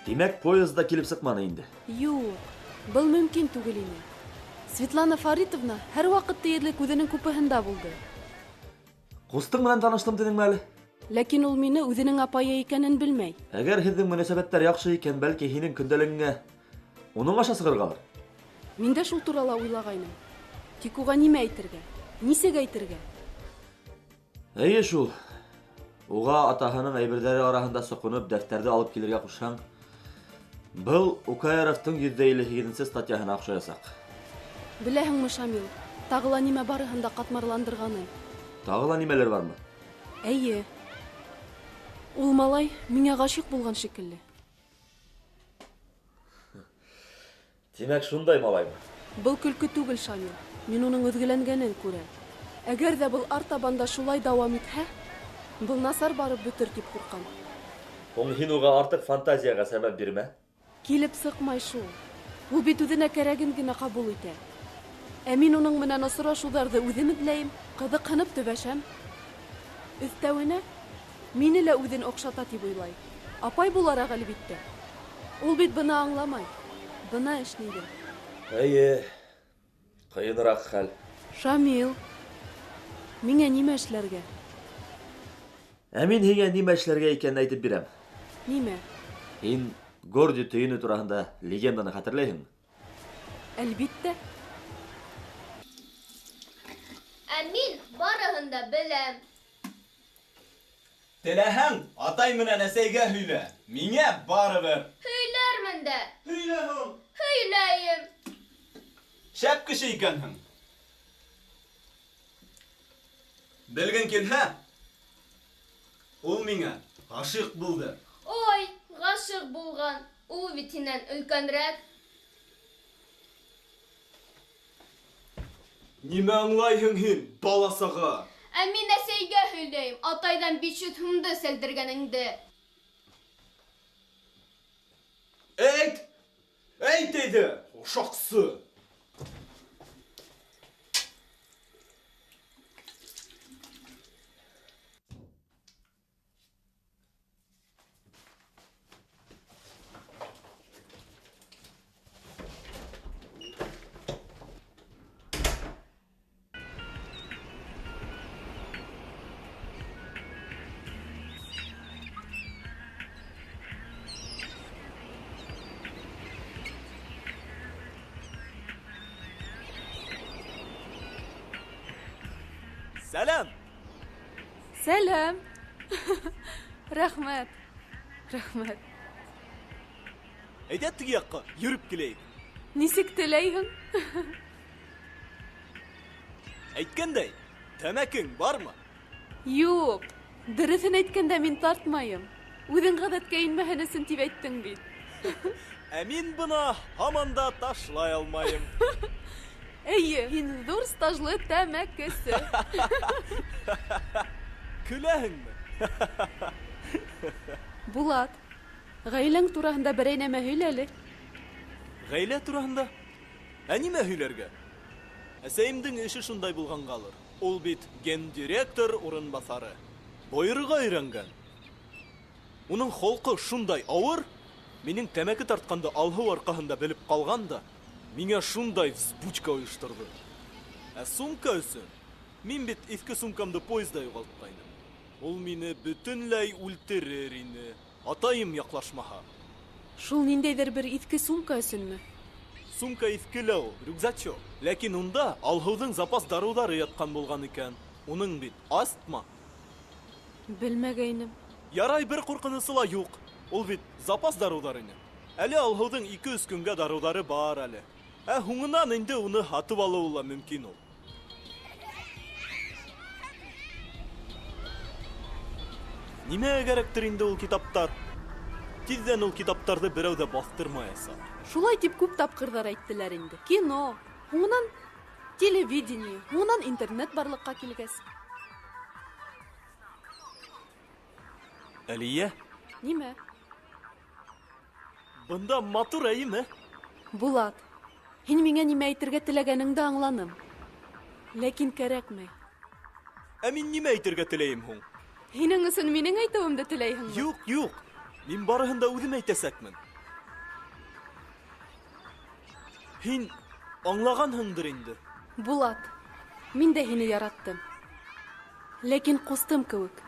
Тимәк, поезд да килеп сыҡманы инде. Юҡ, был мөмкин түгел ине. Светлана Фаритовна һәр ваҡыт тиерлек үҙенең купеһында булды. Ҡустың менән таныштым тинеңме әле? Ләкин ул мине үҙенең апайы икәнен белмәй. Әгәр һеҙҙең мөнәсәбәттәр яҡшы икән, бәлки һинең көндәлегеңә уның аша сығырғалыр. Мин дә шул турала уйлағайным. Тик уға нимә әйтергә? Нисек әйтергә? Эйе шул. Уға атаһының әйберҙәре араһында соҡоноп дәфтәрҙе алып килергә ҡушһаң, был УКРФ-тың 158-нсе статьяһына оҡшаясаҡ. Беләһеңме, Шамил, тағы ла нимә барыһын да ҡатмарландырғанын? Тағы ла нимәлер бармы? Эйе. Ул малай миңә ғашиҡ булған шикелле. Тимәк, шундай малаймы? Был көлкө түгел, Шамил. Мин уның өҙгөләнгәнен күрәм. Әгәр ҙә был артабан да шулай дауам итһә, был насар барып бөтөр тип ҡурҡам. Һуң һин уға артыҡ фантазияға сәбәп бирмә. Килеп сыҡмай шул. Ул бит үҙенә кәрәген генә ҡабул итә. Ә мин уның менән осрашыуҙарҙы үҙем эҙләйем, ҡыҙыҡһынып төбәшәм. Өҫтәүенә, мине лә үҙен оҡшата тип уйлай. Апай булараҡ, әлбиттә. Ул бит быны аңламай. Бына эш ниҙә. Эйе, ҡыйыныраҡ хәл. Шамил, миңә нимә эшләргә? Ә мин һиңә нимә эшләргә икәнен әйтеп бирәм. Нимә? Һин Гордий төйөнө тураһында легенданы хәтерләйһеңме? Әлбиттә. Ә мин барыһын да беләм. Теләһәң, атай менән әсәйгә һөйлә. Миңә барыбер. Һөйләрмен дә. Һөйлә һуң. Һөйләйем. Шәп кеше икәнһең. Белгең килһә, ул миңә ғашиҡ булды. Ой, ғашиҡ булған. Ул бит һинән өлкәнерәк. Нимә аңлайһың һин, бала-саға? Ә мин әсәйгә һөйләйем, атайҙан 500 һумды сәлдергәнеңде. Әйт! Әйт әйҙә, ошаҡсы! Сәләм! Сәләм! Рәхмәт! Рәхмәт! Әйҙә теге яҡҡа, йөрөп киләйек. Нисек теләйһең? Әйткәндәй, тәмәкең бармы? Юҡ, дөрөҫөн әйткәндә мин тартмайым. Үҙең ғәҙәткә инмәһен өсөн тип әйттең бит. Ә мин бына һаман да ташлай алмайым. Эйе, һин ҙур стажлы тәмәкесе. Көләһеңме? Булат, ғаиләң тураһында берәй нәмә һөйлә әле. Ғаилә тураһында? Ә нимә һөйләргә? Әсәйемдең эше шундай булғанғалыр. Ул бит гендиректор урынбаҫары. Бойорға өйрәнгән. Уның холҡо шундай ауыр, минең тәмәке тартҡанды Алһыу арҡаһында белеп ҡалған да, миңә шундай взбучка ойошторҙо. Ә сумка өсөн, мин бит иҫке сумкамды поезда юғалтҡайным. Ул мине бөтөнләй үлтерер ине, атайым яҡлашмаһа. Шул ниндәйҙер бер иҫке сумка өсөнмө? Сумка иҫке лә ул, рюкзачок. Ләкин унда Алһыуҙың запас дарыуҙары ятҡан булған икән. Уның бит астма. Белмәгәйнем. Ярай, бер ҡурҡынысы ла юҡ. Ул бит запас дарыуҙар ине. Әле Алһыуҙың ике-өс көнгә дарыуҙары бар әле. Ә һуңынан инде уны һатып алыуы ла мөмкин ул. Нимәгә кәрәктер инде ул китаптар? Тиҙҙән ул китаптарҙы берәү ҙә баҫтырмаясаҡ. Шулай тип күп тапҡырҙар әйттеләр инде. Кино, һуңынан телевидение, һуңынан интернет барлыҡҡа килгәс. Әлиә? Нимә? Бында матур, әйеме? Булат, һин миңә нимә әйтергә теләгәнеңде аңланым. Ләкин кәрәкмәй. Ә мин нимә әйтергә теләйем һуң? Һинең өсөн минең әйтеүемде теләйһеңме? Юҡ, юҡ. Мин барыһын да үҙем әйтәсәкмен. Һин аңлағанһыңдыр инде. Булат, мин дә һине яраттым. Ләкин ҡустым кеүек.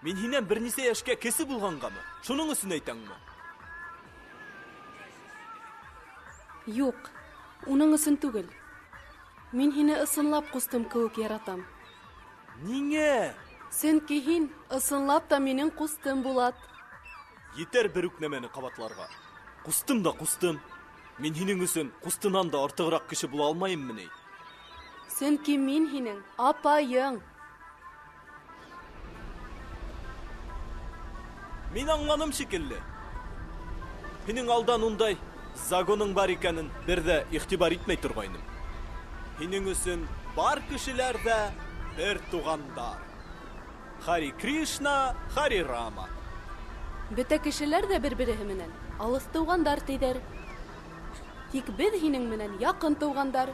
Мин һинән бер нисә йәшкә кесе булғанғамы? Шуның өсөн әйтәңме? Юҡ, уның өсөн түгел. Мин һине ысынлап ҡустым кеүек яратам. Ниңә? Сөнки һин ысынлап та минең ҡустым, Булат. Етәр бер үк нәмәне ҡабатларға. Ҡустым да ҡустым. Мин һинең өсөн ҡустынан да артығыраҡ кеше була алмайыммы ни? Сөнки мин һинең апайың. Мин аңланым шикелле. Һинең алдан ундай загоның бар икәнен бер ҙә иғтибар итмәй торғайным. Һинең өсөн бар кешеләр ҙә бер туғандар. Хари Кришна, Хари Рама. Бөтә кешеләр ҙә бер-береһе менән алыҫ тыуғандар тиҙәр. Тик беҙ һинең менән яҡын тыуғандар.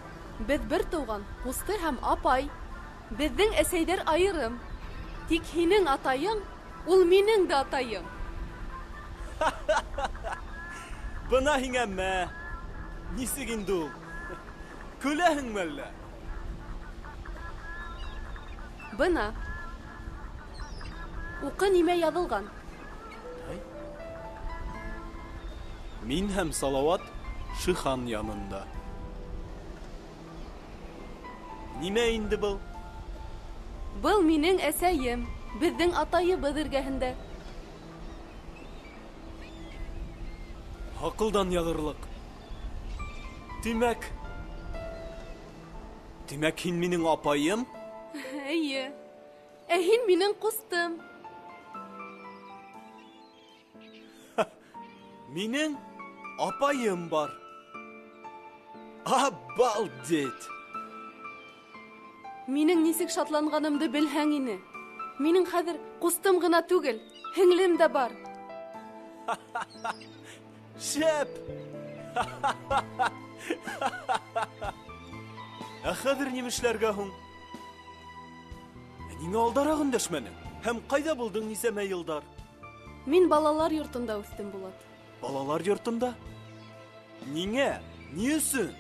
Беҙ бер тыуған, ҡусты һәм апай. Беҙҙең әсәйҙәр айырым. Тик һинең атайың, ул минең дә атайым. Бына һиңә мә. Нисек инде ул? Көләһеңме әллә? Бына. Уҡы нимә яҙылған? Мин һәм Салауат Шихан янында. Нимә инде был? Был минең әсәйем, беҙҙең атайыбыҙ эргәһендә. Аҡылдан яҙырлыҡ. Тимәк, һин минең апайым? Эйе. Ә һин минең ҡустым. Минең апайым бар. Обалдеть! Минең нисек шатланғанымды белһәң ине. Минең хәҙер ҡустым ғына түгел, һеңлем дә бар. Шәп! Ә хәҙер нимә эшләргә һуң? Ә ниңә алдараҡ өндәшмәнең? Һәм ҡайҙа булдың нисәмә йылдар? Мин балалар йортонда үҫтем, Булат. Балалар йортонда? Ниңә? Ни өсөн?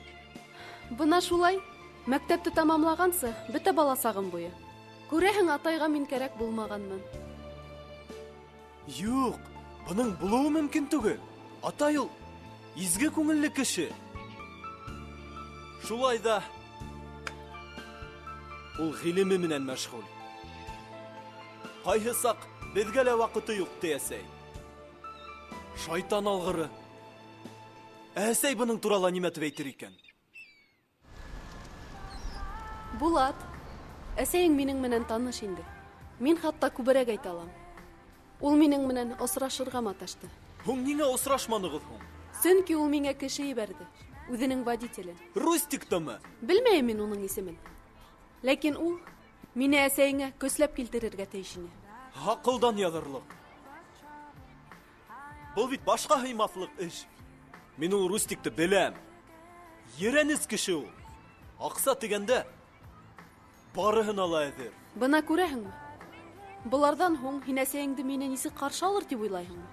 Бына шулай. Мәктәпте тамамлағансы, бөтә бала сағым буйы. Күрәһең, атайға мин кәрәк булмағанмын. Юҡ, бының булыуы мөмкин түгел. Атай ул изге күңелле кеше. Шулай да ул ғилеме менән мәшғүл. Ҡайһы саҡ беҙгә лә ваҡыты юҡ, ти әсәй. Шайтан алғыры. Ә әсәй бының турала нимә тип әйтер икән? Булат, әсәйең минең менән таныш инде. Мин хатта күберәк әйтә алам. Ул минең менән осрашырға маташты. Һуң ниңә осрашманығыҙ һуң? Сөнки ул миңә кеше ебәрҙе, үҙенең водителен. Рустиктамы? Белмәйем мин уның исемен. Ләкин ул мине әсәйеңә көсләп килтерергә тейеш ине. Аҡылдан яҙырлыҡ. Был бит башҡа һыймаҫлыҡ эш. Мин ул Рустикты беләм. Ерәнес кеше ул. Аҡса тигәндә барыһына ла әҙер. Бына күрәһеңме? Быларҙан һуң һин әсәйеңде мине нисек ҡаршы алыр тип уйлайһыңмы?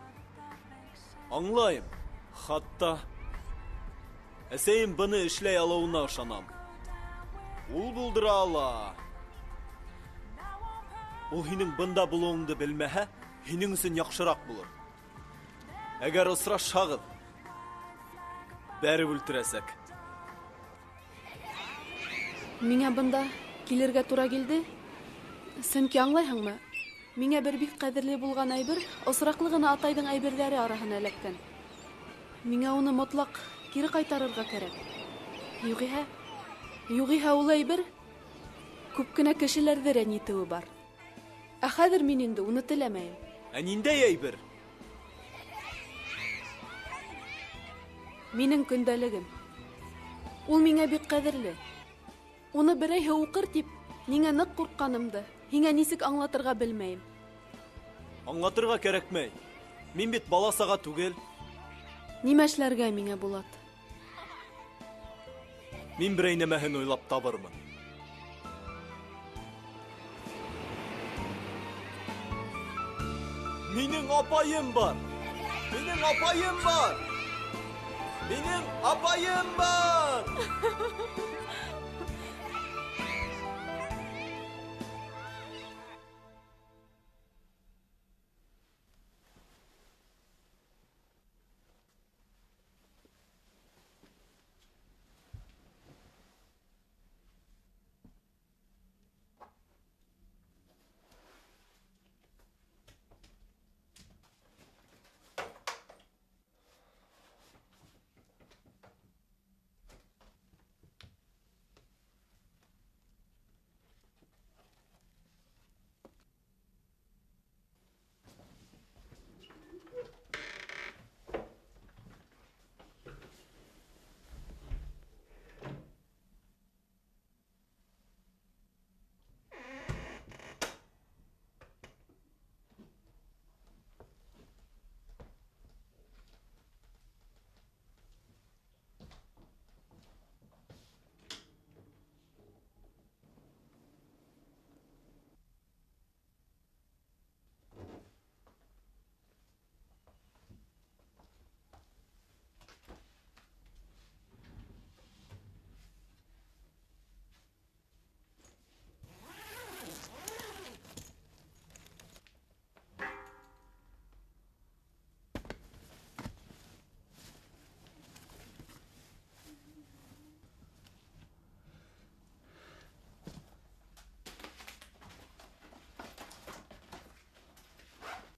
Аңлайым. Хатта әсәйем быны эшләй алыуына ышанам. Ул булдыра ала. Ул һинең бында булыуыңды белмәһә, һинең өсөн яҡшыраҡ булыр. Әгәр осрашһағыҙ, бәреп үлтерәсәк. Миңә бында килергә тура килде. Сөнки аңлайһыңмы? Миңә бер бик ҡәҙерле булған әйбер осраҡлы ғына атайҙың әйберҙәре араһына эләккән. Миңә уны мотлаҡ кире ҡайтарырға кәрәк. Юғиһә ул әйбер күп кенә кешеләрҙе рәнйетеүе бар. Ә хәҙер мин инде уны теләмәйем. Ә ниндәй әйбер? Минең көндәлегем. Ул миңә бик ҡәҙерле. Уны берәйһе уҡыр тип, ниңә ныҡ ҡурҡҡанымды һиңә нисек аңлатырға белмәйем. Аңлатырға кәрәкмәй. Мин бит бала саға түгел. Нимә эшләргә миңә, Булат? Мин берәй нәмәһен уйлап табырмын. Минең апайым бар. Минең апайым бар. Минең апайым бар.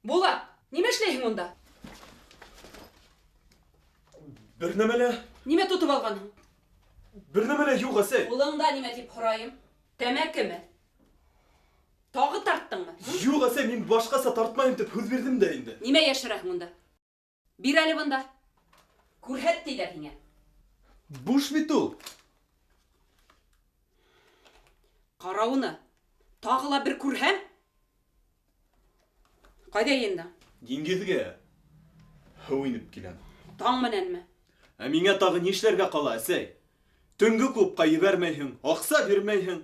Булат, нимә эшләйһең унда? Бер нәмә лә. Нимә тотоп алғанһың? Бер нәмә лә юҡ, әсәй. Улыңда нимә тип һорайым? Тәмәкеме? Тағы тарттыңмы? Юҡ, әсәй, мин башҡаса тартмайым тип һүҙ бирҙем дә инде. Нимә йәшерәһең унда? Бир әле бында. Күрһәт тиҙәр һиңә. Буш бит ул. Ҡара уны. Тағы ла бер күрһәм. Ҡайҙа инде? Диңгеҙгә. Һыу инеп киләм. Таң менәнме? Ә миңә тағы ни эшләргә ҡала, әсәй? Төнгө клубҡа ебәрмәйһең, аҡса бирмәйһең.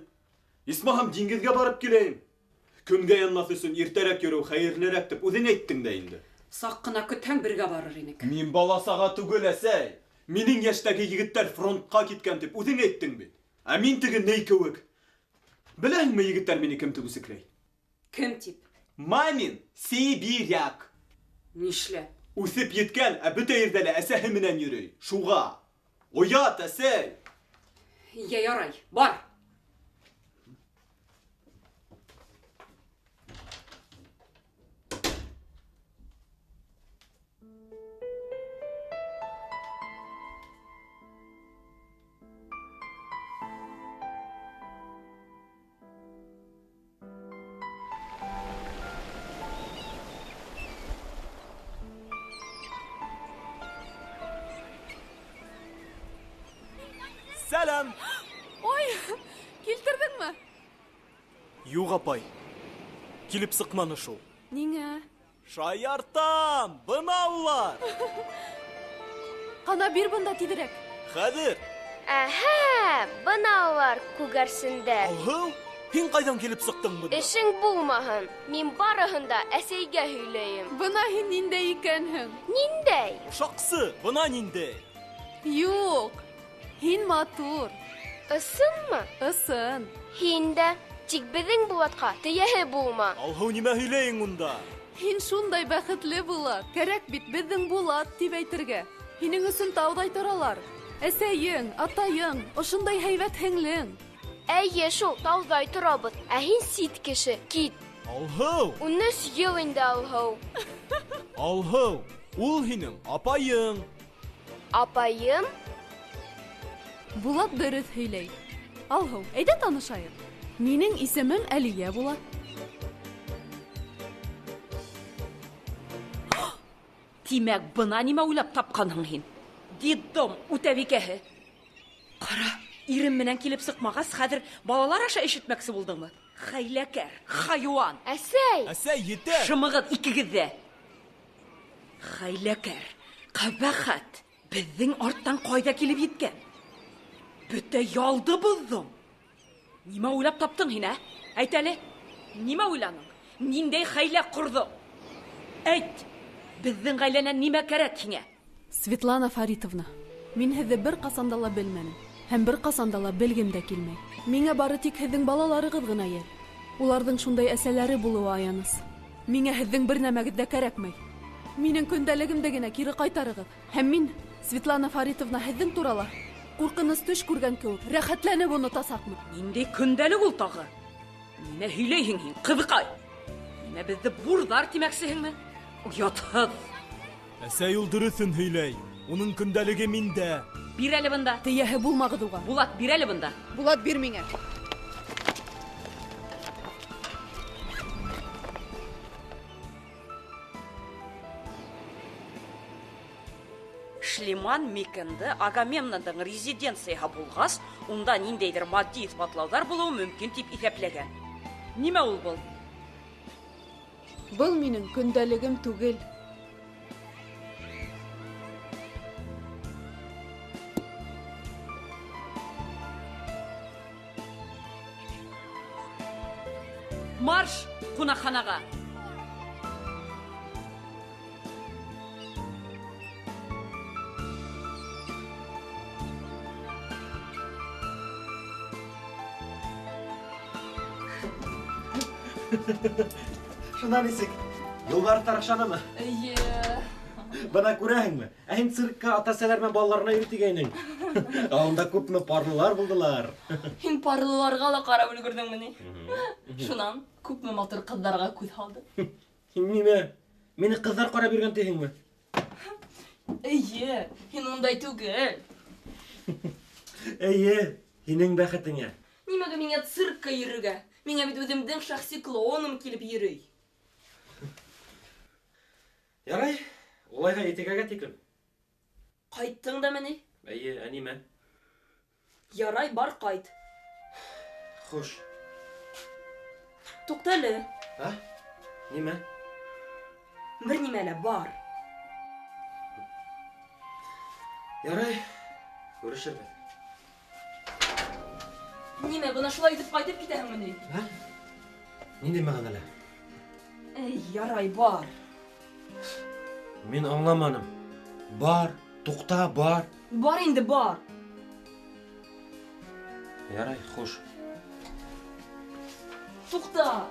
Исмаһам диңгеҙгә барып киләйем. Көнгә янмаҫ өсөн иртәрәк йөрөү хәйерлерәк тип үҙең әйттең дә инде. Саҡ ҡына көтһәң бергә барыр инек. Мин бала-саға түгел, әсәй. Минең йәштәге егеттәр фронтҡа киткән тип үҙең әйттең бит. Ә мин теге ней кеүек. Беләһеңме, егеттәр мине кем тип үсекләй? Кем тип? Мамин сибиряк. Нишләп? Үҫеп еткән, ә бөтә ерҙә лә әсәһе менән йөрөй. Шуға. Оят, әсәй. Йә, ярай, бар. Сәләм! Ой, килтерҙеңме? Юҡ, апай. Килеп сыҡманы шул. Ниңә? Шаяртам! Бына улар! Ҡана, бир бында тиҙерәк. Хәҙер! Әһә, бына улар күгәрсендәр. Алһыу, һин ҡайҙан килеп сыҡтың бында? Эшең булмаһын. Мин барыһын да әсәйгә һөйләйем. Бына һин ниндәй икәнһең? Ниндәй? Ошаҡсы, бына ниндәй. Юҡ. Һин матур. Ысынмы? Ысын. Һин дә. Тик беҙҙең Булатҡа тейәһе булма. Алһыу, нимә һөйләйең унда? Һин шундай бәхетле, Булат. Кәрәк бит беҙҙең Булат тип әйтергә. Һинең өсөн тауҙай торалар. Әсәйең, атайың, ошондай һәйбәт һеңлең. Эйе шул, тауҙай торабыҙ. Ә һин сит кеше, кит. Алһыу! 13 йыл инде, Алһыу. Алһыу, ул һинең апайың. Апайым? Булат дөрөҫ һөйләй. Алһыу, әйҙә танышайыҡ. Минең исемем Әлиә була. Тимәк, бына нимә уйлап тапҡанһың һин? Детдом үтәбикәһе. Ҡара, ирем менән килеп сыҡмағас, хәҙер балалар аша ишетмәксе булдыңмы? Хәйләкәр, хайуан. Әсәй! Әсәй, етәр! Шымығыҙ икегеҙ ҙә. Хәйләкәр, ҡәбәхәт. Беҙҙең арттан ҡайҙа килеп еткән? Бөтә ялды боҙҙоң. Нимә уйлап таптың һин, ә? Әйт әле, нимә уйланың? Ниндәй хәйлә ҡорҙоң? Әйт, беҙҙең ғаиләнән нимә кәрәк һиңә? Светлана Фаритовна, мин һеҙҙе бер ҡасан да ла белмәнем. Һәм бер ҡасан да ла белгем дә килмәй. Миңә бары тик һеҙҙең балаларығыҙ ғына йәл. Уларҙың шундай әсәләре булыуы аяныс. Миңә һеҙҙең бер нәмәгеҙ ҙә кәрәкмәй. Минең көндәлегемде генә кире ҡайтарығыҙ. Һәм мин, Светлана Фаритовна, һеҙҙең турала ҡурҡыныс төш күргән кеүек рәхәтләнеп онотасаҡмын. Ниндәй көндәлек ул тағы? Нимә һөйләйһең һин, ҡыҙыҡай? Нимә беҙҙе бурҙар тимәксеһеңме? Оятһыҙ! Әсәй ул дөрөҫөн һөйләй. Уның көндәлеге миндә. Бир әле бында. Тейәһе булмағыҙ уға. Булат, бир әле бында. Булат, бир миңә. Шлиман Микенде Агамемнондың резиденцияһы булғас, унда ниндәйҙер матди иҫбатлауҙар булыуы мөмкин тип иҫәпләгән. Нимә ул был? Был минең көндәлегем түгел. Марш ҡунаҡханаға! Шунан нисек? Юлбарыҫ тараҡшанымы? Эйе. Бына күрәһеңме? Ә һин циркка ата-әсәләр менән балаларына йөрөй тигәйнең. Ә унда күпме парлылар булдылар. Һин парлыларға ла ҡарап өлгөрҙөңмө ни? Шунан күпме матур ҡыҙҙарға күҙ һалдың. Һин нимә? Мине ҡыҙҙар ҡарап йөрөгән тиһеңме? Эйе, һин ундай түгел. Эйе, һинең бәхетеңә. Нимәгә миңә циркка йөрөргә? Миңә бит үҙемдең шәхси клоуным килеп йөрөй. Ярай, улайһа етегәгә тиклем. Ҡайттың дамы ни? Эйе, ә нимә? Ярай, бар ҡайт. Хуш. Туҡта әле. А? Нимә? Бер нимә лә бар. Ярай, күрешербеҙ. Нимә, бына шулай итеп ҡайтып китәһеңме ни? Ә? Ниндәй мәғәнәлә? Эй, ярай, бар. Мин аңламаным. Бар, туҡта, бар. Бар инде, бар. Ярай, хуш. Туҡта.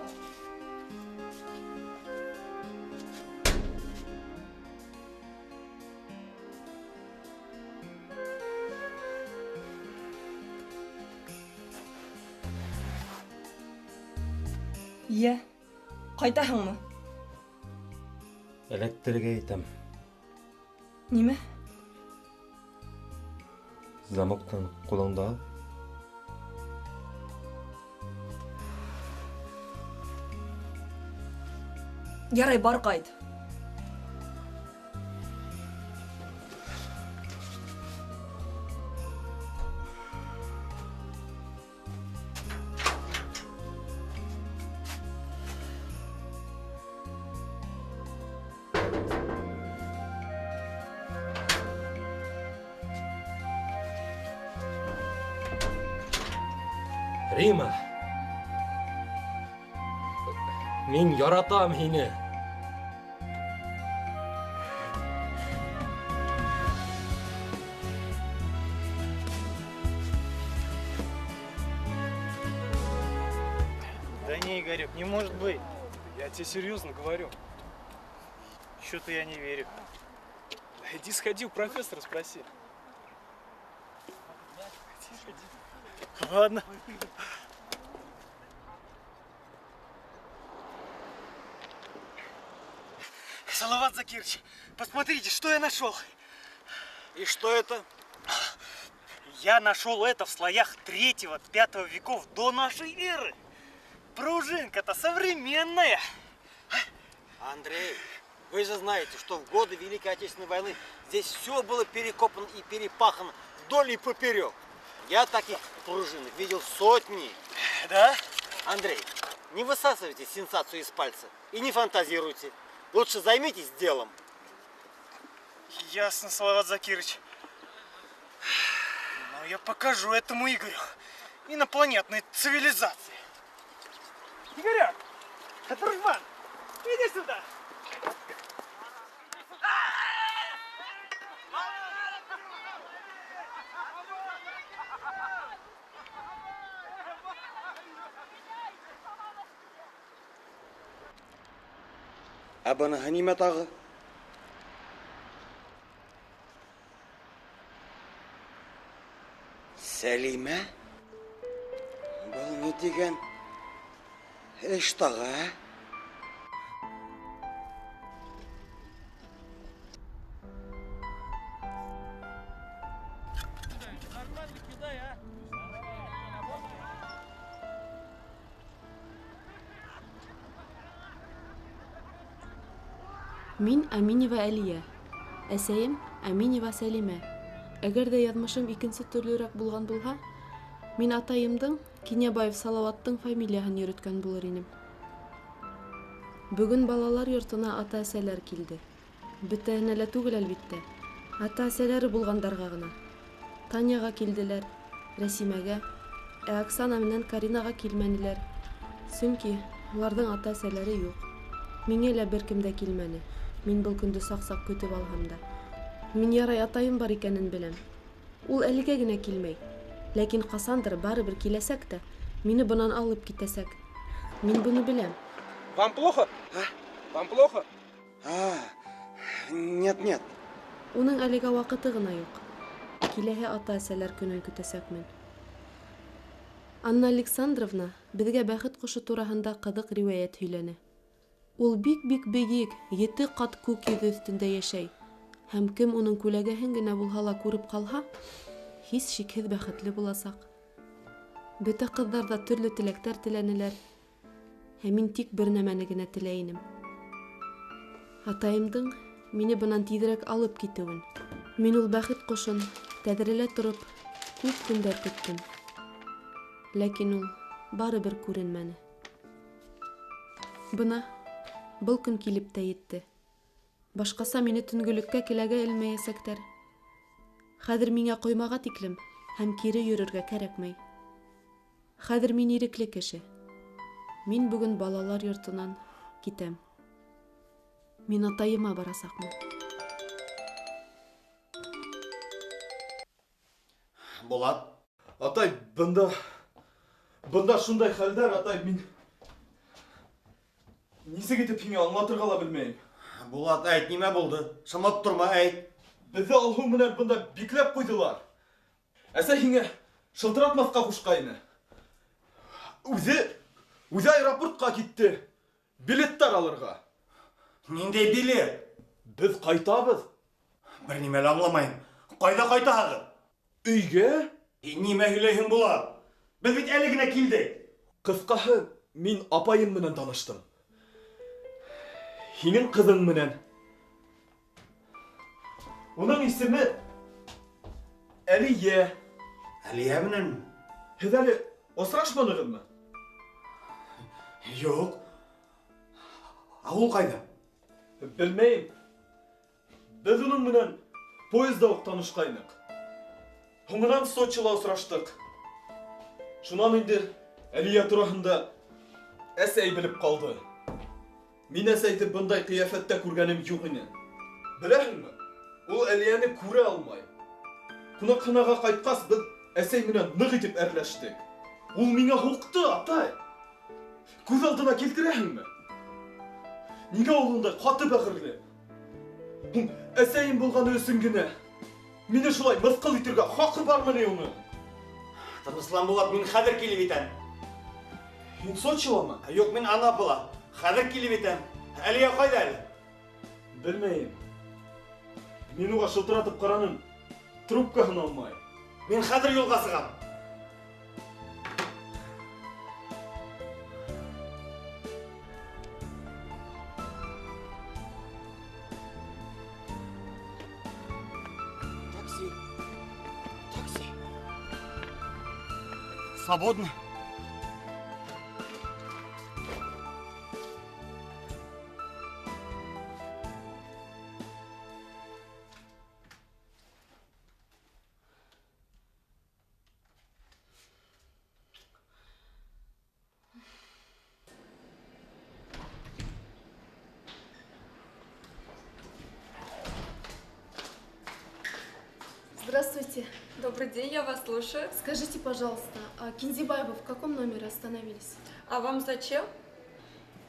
Йә, ҡайтаһыңмы? Эләктерергә итәм. Нимә? Замоктан ҡулыңды ал. Ярай, бар ҡайт. Рима, мин яратам һине. Да не, Игорек, не может быть. Я тебе серьезно говорю. Чё-то я не верю. Иди сходи у профессора спроси. Ладно. Салават Закирович, посмотрите, что я нашел. И что это? Я нашел это в слоях 3-5 веков до нашей эры. Пружинка-то современная. Андрей, вы же знаете, что в годы Великой Отечественной войны здесь все было перекопано и перепахано вдоль и поперек. Я таких пружинок видел сотни. Да? Андрей, не высасывайте сенсацию из пальца и не фантазируйте. Лучше займитесь делом. Ясно, Салават Закирович. Но я покажу этому Игорю инопланетной цивилизации. Игорек, дружбан, иди сюда. Ә быныһы нимә тағы? Сәлимә? Был ни тигән эш тағы, ә? Мин Аминева Әлиә, әсәйем Аминева Сәлимә. Әгәр ҙә яҙмышым икенсе төрлөрәк булған булһа, мин атайымдың, Кинйәбаев Салауаттың фамилияһын йөрөткән булыр инем. Бөгөн балалар йортона ата-әсәләр килде. Бөтәһенә лә түгел, әлбиттә. Ата-әсәләре булғандарға ғына. Таняға килделәр, Рәсимәгә, ә Оксана менән Каринаға килмәнеләр. Сөнки уларҙың ата-әсәләре юҡ. Миңә лә бер кем дә килмәне. Мин был көндө саҡ-саҡ көтөп алһам да. Мин ярай атайым бар икәнен беләм. Ул әлегә генә килмәй. Ләкин ҡасандыр барыбер киләсәк тә, мине бынан алып китәсәк. Мин быны беләм. Вам плохо? А? Вам плохо? А, нет, нет. Уның әлегә ваҡыты ғына юҡ. Киләһе ата-әсәләр көнөн көтәсәкмен. Анна Александровна беҙгә бәхет ҡошо тураһында ҡыҙыҡ риүәйәт һөйләне. Ул бик-бик бейек, 7 ҡат күк йөҙө өҫтөндә йәшәй. Һәм кем уның күләгәһен генә булһа ла күреп ҡалһа, һис шикһеҙ бәхетле буласаҡ. Бөтә ҡыҙҙар ҙа төрлө теләктәр теләнеләр. Ә мин тик бер нәмәне генә теләй инем. Атайымдың мине бынан тиҙерәк алып китеүен. Мин ул бәхет ҡошон тәҙрәлә тороп күп көндәр көттөм. Ләкин ул барыбер күренмәне. Бына был көн килеп тә етте. Башҡаса мине төнгөлөккә келәгә элмәйәсәктәр. Хәҙер миңә ҡоймаға тиклем һәм кире йөрөргә кәрәкмәй. Хәҙер мин ирекле кеше. Мин бөгөн балалар йортонан китәм. Мин атайыма барасаҡмын. Булат. Атай, бында шундай хәлдәр, атай, мин нисек итеп һиңә аңлатырға ла белмәйем. Булат, әйт, нимә булды? Шымып торма, әйт. Беҙҙе Алһыу менән бында бикләп ҡуйҙылар. Әсәй һиңә шылтыратмаҫҡа ҡушҡайны. Үҙе аэропортҡа китте. Билеттар алырға. Ниндәй билет? Беҙ ҡайтабыҙ. Бер нимә лә аңламайым. Ҡайҙа ҡайтаһығыҙ? Өйгә? Нимә һөйләйһең, Булат? Беҙ бит әле генә килдек. Ҡыҫҡаһы, мин апайым менән таныштым. Һинең ҡыҙың менән. Уның исеме Әлиә. Әлиә менәнме? Һеҙ әле осрашманығыҙмы? Юҡ. Ә ул ҡайҙа? Белмәйем. Беҙ уның менән поезда уҡ танышҡайныҡ. Һуңынан Сочила осраштыҡ. Шунан инде Әлиә тураһында әсәй белеп ҡалды. Мин әсәйҙе бындай ҡиәфәттә күргәнем юҡ ине. Беләһеңме? Ул Әлиәне күрә алмай. Ҡунаҡханаға ҡайтҡас, беҙ әсәй менән ныҡ итеп әрләштек. Ул миңә һуҡты, атай. Күҙ алдына килтерәһеңме? Ниңә ул ундай ҡаты бәғерле? Һуң әсәйем булғаны өсөн генә мине шулай мыҫҡыл итергә хаҡы бармы ни уның? Тыныслан, Булат, мин хәҙер килеп етәм. Һин Сочиламы? Юҡ, мин Анапала. Хәҙер килеп етәм. Әлиә ҡайҙа әле? Белмәйем. Мин уға шылтыратып ҡараным, трубкаһын алмай. Мин хәҙер юлға сығам. Такси. Такси. Свободно. Здравствуйте. Добрый день, я вас слушаю. Скажите, пожалуйста, а Кинзибаева в каком номере остановились? А вам зачем?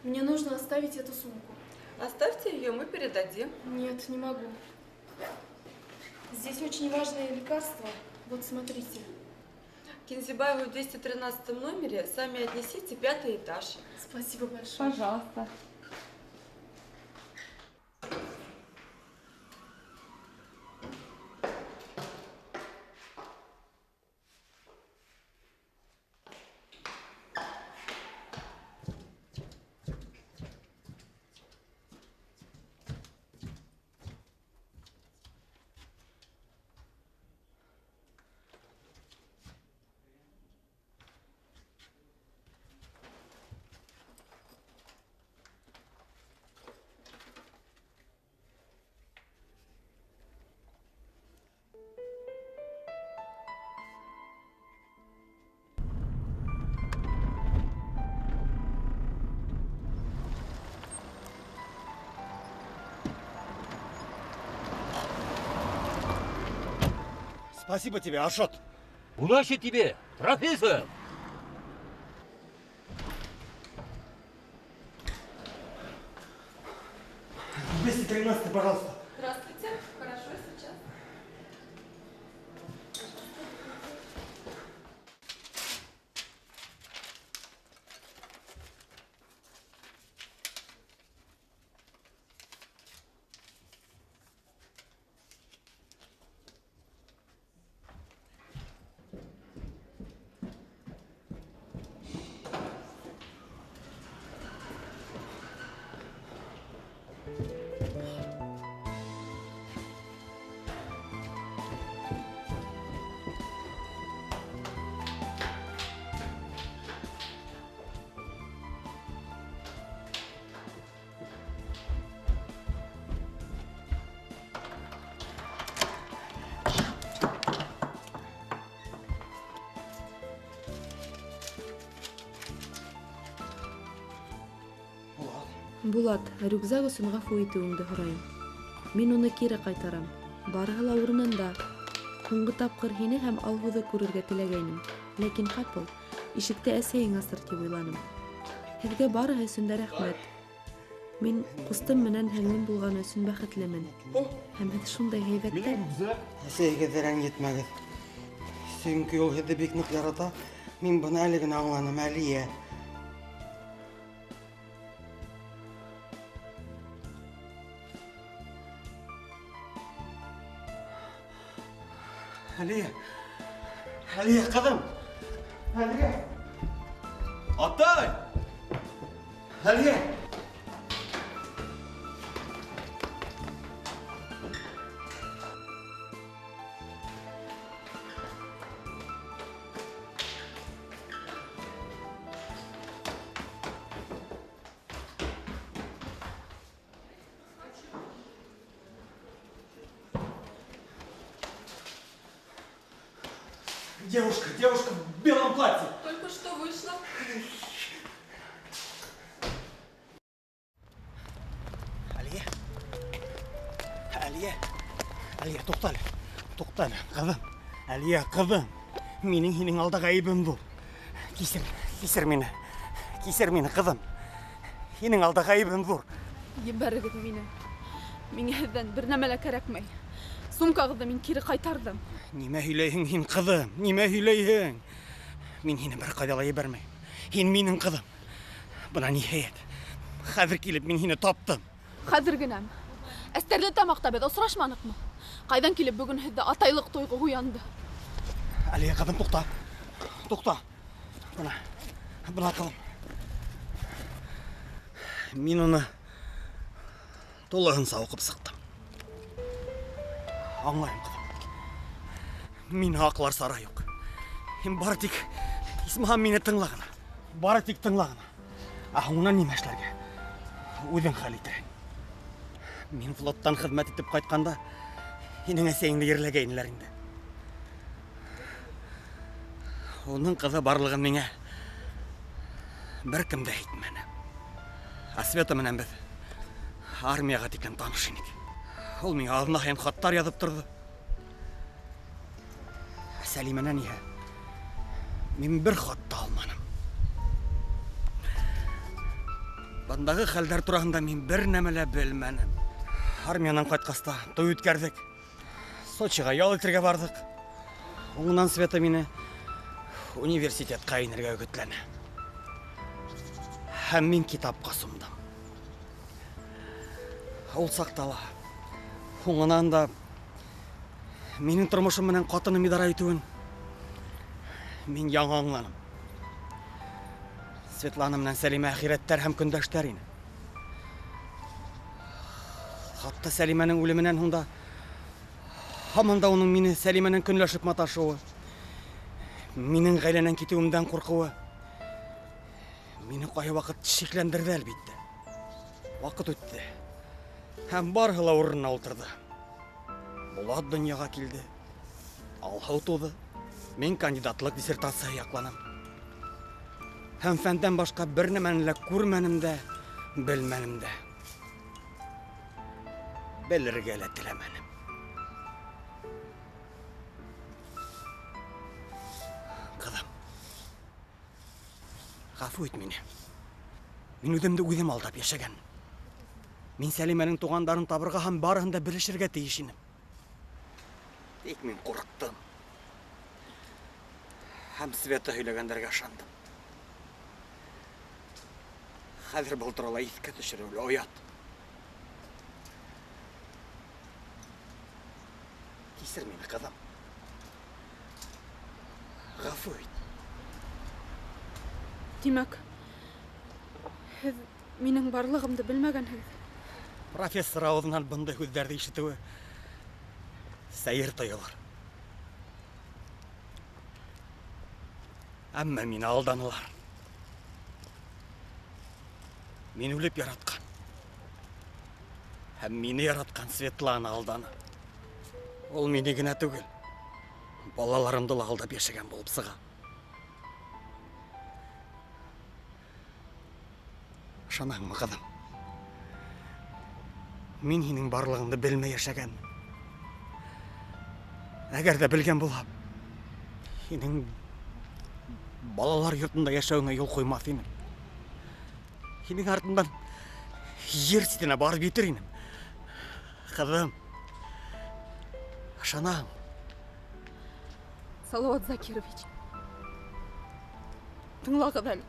Мне нужно оставить эту сумку. Оставьте ее, мы передадим. Нет, не могу. Здесь очень важное лекарство. Вот смотрите. Кинзибаеву в 213 номере. Сами отнесите, 5-й этаж. Спасибо большое. Пожалуйста. Спасибо тебе, Ашот. Удачи тебе, профессор! $213, пожалуйста. Здравствуйте. Хорошо, сейчас. Булат, рюкзак өсөн ғәфү итеүеңде һорайым. Мин уны кире ҡайтарам. Барыһы ла урынында. Һуңғы тапҡыр һине һәм Алһыуҙы күрергә теләгәйнем. Ләкин ҡапыл ишекте әсәйең асыр тип уйланым. Һеҙгә барыһы өсөн дә рәхмәт. Мин ҡустым менән һеңлем булғаны өсөн бәхетлемен. Һәм һеҙ шундай һәйбәттәр. Әсәйегеҙҙе рәнйетмәгеҙ. Сөнки ул һеҙҙе бик ныҡ ярата. Мин быны әле генә аңланым, Әлиә. Әлиә! Әлиә, ҡыҙым! Әлиә! Атай! Әлиә! Девушка, девушка в белом платье. Только что вышла. Әлиә. Әлиә. Әлиә, туҡта әле. Туҡта әле, ҡыҙым. Әлиә, ҡыҙым. Минең һинең алда ғәйебем ҙур. Кисер, кисер мине. Кисер мине, ҡыҙым. Һинең алда ғәйебем ҙур. Ебәрегеҙ мине. Миңә һеҙҙән бер нәмә лә кәрәкмәй. Сумкағыҙҙы мин кире ҡайтарҙым. Нимә һөйләйһең һин, ҡыҙым? Нимә һөйләйһең? Мин һине бер ҡайҙа ла ебәрмәйем. Һин минең ҡыҙым. Бына ниһайәт. Хәҙер килеп мин һине таптым. Хәҙер генәм. Әстәрле тамаҡта беҙ осрашманыҡмы? Ҡайҙан килеп бөгөн һеҙҙә атайлыҡ тойғо уянды? Әлиә, ҡыҙым, туҡта. Туҡта. Бына, бына ҡыҙым. Мин уны тулыһынса уҡып сыҡтым. Аңлайым, ҡыҙым. Мине аҡлар сара юҡ. Һин бары тик исмаһам мине тыңла ғына. Бары тик тыңла ғына. Ә һуңынан нимә эшләргә? Үҙең хәл итерһең. Мин флоттан хеҙмәт итеп ҡайтҡанда һинең әсәйеңде ерләгәйнеләр инде. Уның ҡыҙы барлығын миңә бер кем дә әйтмәне. Ә Света менән беҙ армияға тиклем таныш инек. Ул миңә аҙна һайын хаттар яҙып торҙо. Сәлимәнән иһә мин бер хат та алманым. Бындағы хәлдәр тураһында мин бер нәмә лә белмәнем. Армиянан ҡайтҡас та туй үткәрҙек. Сочиға ял итергә барҙыҡ. Уңынан Света мине университетҡа инергә өгөтләне. Һәм мин китапҡа сумдым. Ул саҡта ла, һуңынан да минең тормошом менән ҡатыным идара итеүен мин яңы аңланым. Светлана менән Сәлимә әхирәттәр һәм көндәштәр ине. Хатта Сәлимәнең үлеменән һуң да һаман да уның мине Сәлимәнән көнләшеп маташыуы, минең ғаиләнән китеүемдән ҡурҡыуы мине ҡайһы ваҡыт шикләндерҙе, әлбиттә. Ваҡыт үтте һәм барыһы ла урынына ултырҙы. Булат донъяға килде, Алһыу тыуҙы. Мин кандидатлыҡ диссертацияһы яҡланым. Һәм фәндән башҡа бер нәмәне лә күрмәнем дә, белмәнем дә. Белергә лә теләмәнем. Ҡыҙым, ғәфү ит мине. Мин үҙемде үҙем алдап йәшәгән. Мин Сәлимәнең туғандарын табырға һәм барыһын да белешергә тейеш инем. Тик мин ҡурҡтым. Һәм Света һөйләгәндәргә ышандым. Хәҙер был турала иҫкә төшөрөү лә оят. Кисер мине, ҡыҙым. Ғәфү ит. Тимәк, һеҙ минең барлығымды белмәгәнһегеҙ. Профессор ауыҙынан бындай һүҙҙәрҙе ишетеүе сәйер тойолор. Әммә мине алданылар. Мин үлеп яратҡан һәм мине яратҡан Светлана алданы. Ул мине генә түгел, балаларымды ла алдап йәшәгән булып сыға. Ышанаңмы, ҡыҙым? Мин һинең барлығыңды белмәй йәшәгәнмен. Әгәр ҙә белгән булһам, һинең балалар йортонда йәшәүеңә юл ҡуймаҫ инем. Һинең артыңдан ер ситенә барып етер инем. Ҡыҙым, ышанам. Салават Закирович, тыңлағыҙ әле.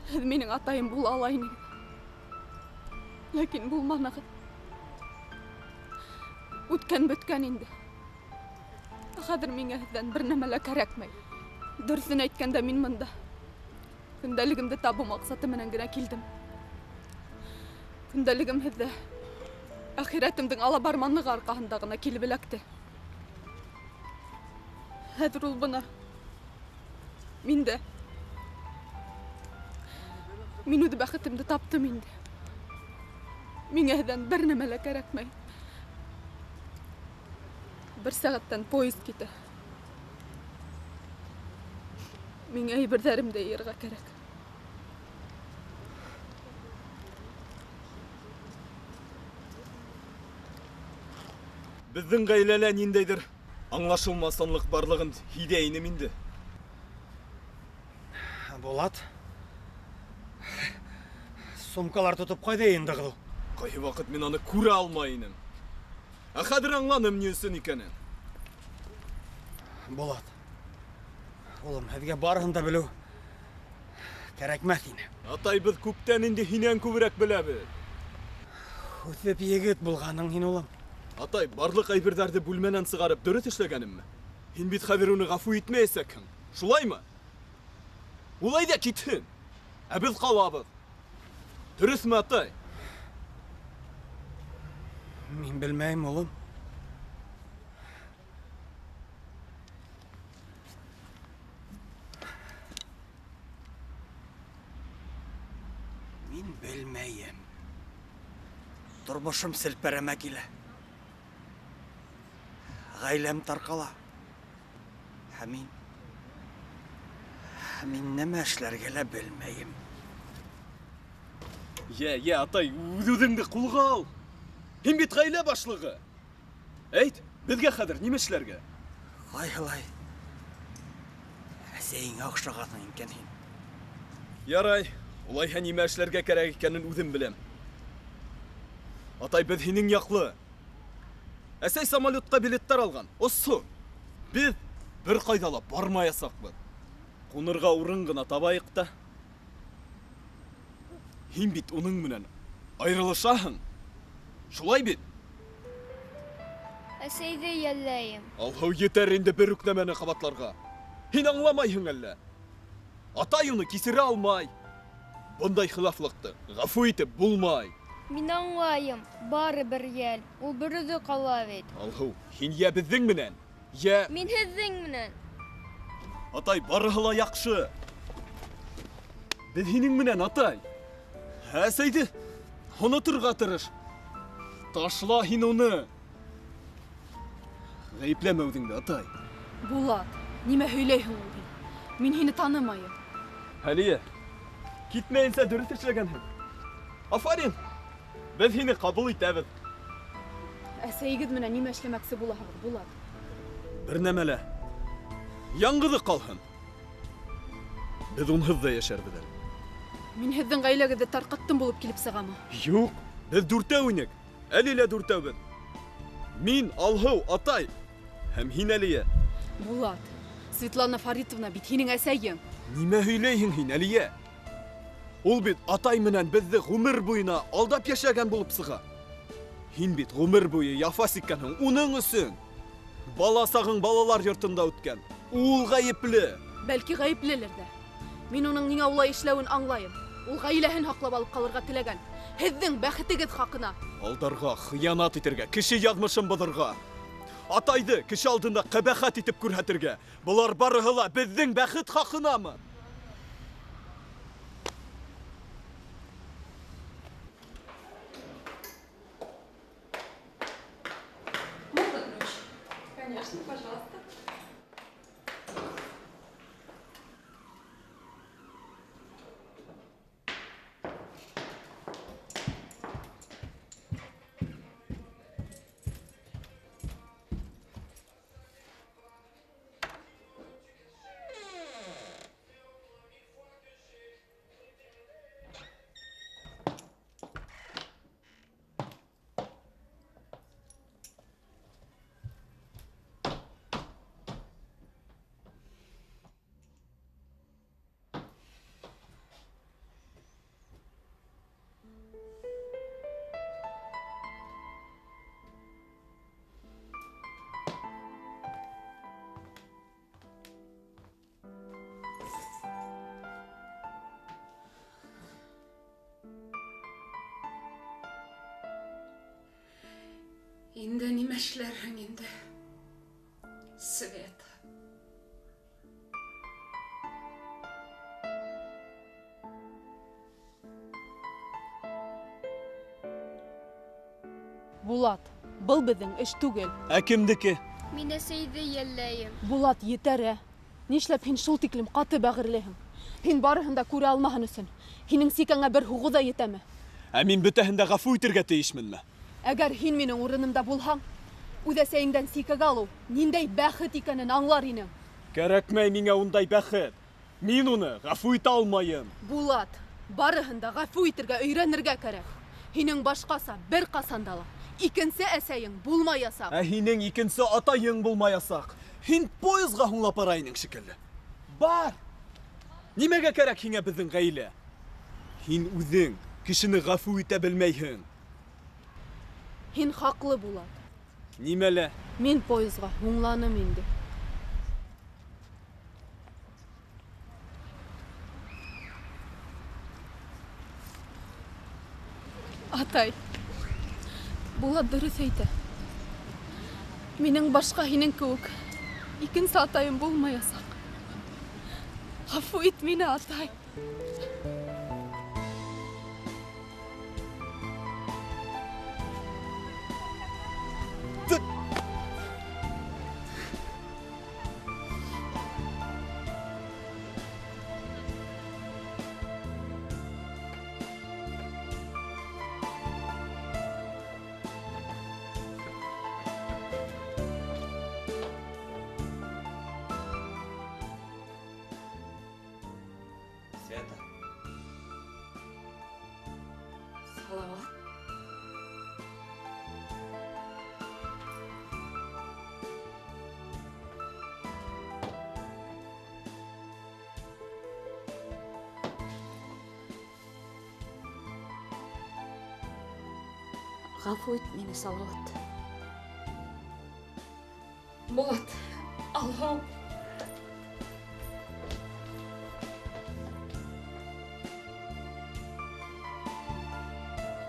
Һеҙ минең атайым була ала инегеҙ. Ләкин булманығыҙ. Үткән бөткән инде. Хәҙер миңә һеҙҙән бер нәмә лә кәрәкмәй. Дөрөҫөн әйткәндә, мин бында көндәлегемде табыу маҡсаты менән генә килдем. Көндәлегем һеҙҙә әхирәтемдең алабарманлығы арҡаһында ғына килеп эләкте. Хәҙер ул бына мин дә. Мин үҙ бәхетемде таптым инде. Миңә һеҙҙән бер нәмә лә кәрәкмәй. Бер сәғәттән поезд китә. Миңә әйберҙәремде йыйырға кәрәк. Беҙҙең ғаиләлә ниндәйҙер аңлашылмасанлыҡ барлығын һиҙә инем инде. Булат, сумкалар тотоп ҡайҙа йыйындығыҙ ул? Ҡайһы ваҡыт мин аны күрә алмай инем. Ә хәҙер аңланым ни өсөн икәнен. Булат, улым, һеҙгә барыһын да белеү кәрәкмәҫ ине. Атай, беҙ күптән инде һинән күберәк беләбеҙ. Үҫеп егет булғаның һин, улым. Атай, барлыҡ әйберҙәрҙе бүлмәнән сығарып дөрөҫ эшләгәнемме? Һин бит хәҙер уны ғәфү итмәйәсәкһең. Шулаймы? Ул әйҙә китһен, ә беҙ ҡалабыҙ. Дөрөҫмө, атай? Мин белмәйем, улым. Мин белмәйем. Тормошом селпәрәмә килә. Ғаиләм тарҡала. Һәм мин нәмә эшләргә лә белмәйем. Йә, атай, үҙ-үҙеңде ҡулға ал. Һин бит ғаилә башлығы. Әйт, беҙгә хәҙер нимә эшләргә? Ҡайһылай әсәйеңә оҡшағанһың икән һин. Ярай, Улайһа нимә эшләргә кәрәк икәнен үҙем беләм. Атай, беҙ һинең яҡлы. Әсәй самолетҡа билеттар алған. Осһо. Беҙ бер ҡайҙа ла бармаясаҡбыҙ. Ҡунырға урын ғына табайыҡ та. Һин бит уның менән айырылышаһың. Шулай бит? Әсәйҙе йәлләйем. Алһыу, етәр инде бер үк нәмәне ҡабатларға. Һин аңламайһың әллә? Атай уны кисерә алмай. Бындай хилафлыҡты ғәфү итеп булмай. Мин аңлайым, барыбер йәл. Ул бер үҙе ҡала бит. Алһыу, һин йә беҙҙең менән, йә... Мин һеҙҙең менән. Атай, барыһы ла яҡшы. Беҙ һинең менән, атай. Әсәйҙе оноторға тырыш. Ташла һин уны. Ғәйепләмә үҙеңде, атай. Булат, нимә һөйләйһең ул һин? Мин һине танымайым. Әлиә, китмәйенсә дөрөҫ эшләгәнһең. Афарин! Беҙ һине ҡабул итәбеҙ. Әсәйегеҙ менән нимә эшләмәксе булаһығыҙ, Булат? Бер нәмә лә. Яңғыҙы ҡалһын. Беҙ унһыҙ ҙа йәшәрбеҙ әле. Мин һеҙҙең ғаиләгеҙҙе тарҡаттым булып килеп сығамы? Юҡ, беҙ дүртәү инек. Әле лә дүртәүбеҙ. Мин, Алһыу, атай һәм һин, Әлиә. Булат, Светлана Фаритовна бит һинең әсәйең. Нимә һөйләйһең һин, Әлиә? Ул бит атай менән беҙҙе ғүмер буйына алдап йәшәгән булып сыға. Һин бит ғүмер буйы яфа сиккәнһең уның өсөн. Бала сағың балалар йортонда үткән. Ул ғәйепле. Бәлки ғәйеплелер ҙә. Мин уның ниңә улай эшләүен аңлайым. Ул ғаиләһен һаҡлап алып ҡалырға теләгән. Һеҙҙең бәхетегеҙ хаҡына. Алдарға, хыянат итергә, кеше яҙмышын боҙорға. Атайҙы кеше алдында ҡәбәхәт итеп күрһәтергә. Былар барыһы ла беҙҙең бәхет хаҡынамы? Можно ключ? Конечно, пожалуйста. Инде нимә эшләрһең инде, Света? Булат, был беҙҙең эш түгел. Ә кемдеке? Мин әсәйҙе йәлләйем. Булат, етәр, ә? Нишләп һин шул тиклем ҡаты бәғерлеһең? Һин барыһын да күрә алмаһын өсөн. Һинең сикәңә бер һуғыу ҙа етәме? Ә мин бөтәһен дә ғәфү итергә тейешменме? Әгәр һин минең урынымда булһаң, үҙ әсәйеңдән сикәгә алыу ниндәй бәхет икәнен аңлар инең. Кәрәкмәй миңә ундай бәхет. Мин уны ғәфү итә алмайым. Булат, барыһын да ғәфү итергә өйрәнергә кәрәк. Һинең башҡаса бер ҡасан да ла икенсе әсәйең булмаясаҡ. Ә һинең икенсе атайың булмаясаҡ. Һин поездға һуңлап бара инең шикелле. Бар. Нимәгә кәрәк һиңә беҙҙең ғаилә? Һин үҙең кешене ғәфү итә белмәйһең. Һин хаҡлы, Булат. Нимәлә? Мин поездға һуңланым инде. Атай, Булат дөрөҫ әйтә. Минең башҡа һинең кеүек икенсе атайым булмаясаҡ. Ғәфү ит мине, атай. Света. Салауат. Ғәфү ит мине, Салауат. Булат, Аллаһым.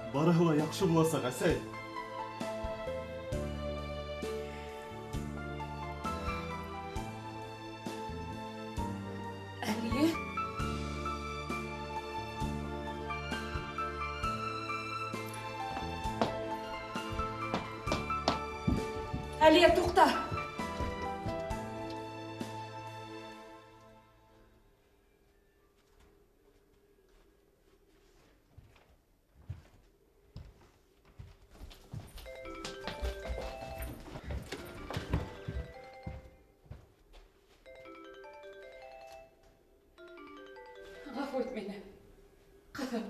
Барыһы ла яҡшы буласаҡ, әсәй. Әлиә. Әлиә, туҡта. Ғәфү ит мине, ҡыҙым.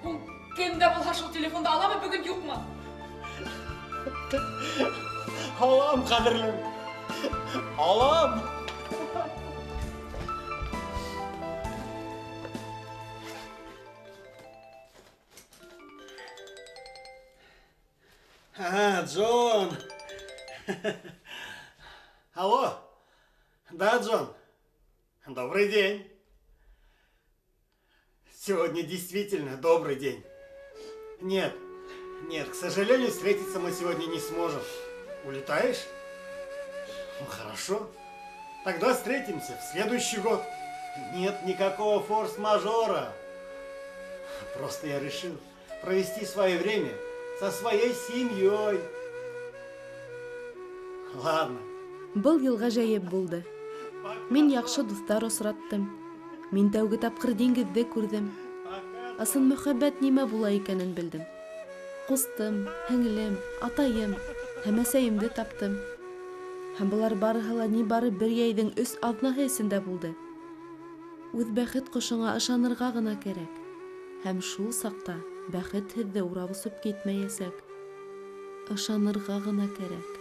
Ул кем дә булһа шул телефонды аламы бөгөн, юҡмы? Алам, ҡәҙерлем. Алам. А, Джон. Алло. Да, Джон. Добрый день. Сегодня действительно добрый день. Нет, нет, к сожалению, встретиться мы сегодня не сможем. Улетаешь? Ну, хорошо. Тогда встретимся в следующий год. Нет никакого форс-мажора. Просто я решил провести свое время со своей семьей. Ладно. Был йыл ғәжәйеп булды. Мин яҡшы дуҫтар осраттым. Мин тәүге тапҡыр диңгеҙҙе күрҙем. Ысын мөхәббәт нимә була икәнен белдем. Ҡустым, һеңлем, атайым һәм әсәйемде таптым. Һәм былар барыһы ла ни бары бер йәйҙең 3 аҙнаһы эсендә булды. Үҙ бәхет ҡошоңа ышанырға ғына кәрәк. Һәм шул саҡта бәхет һеҙҙе урап осоп китмәйәсәк. Ышанырға ғына кәрәк.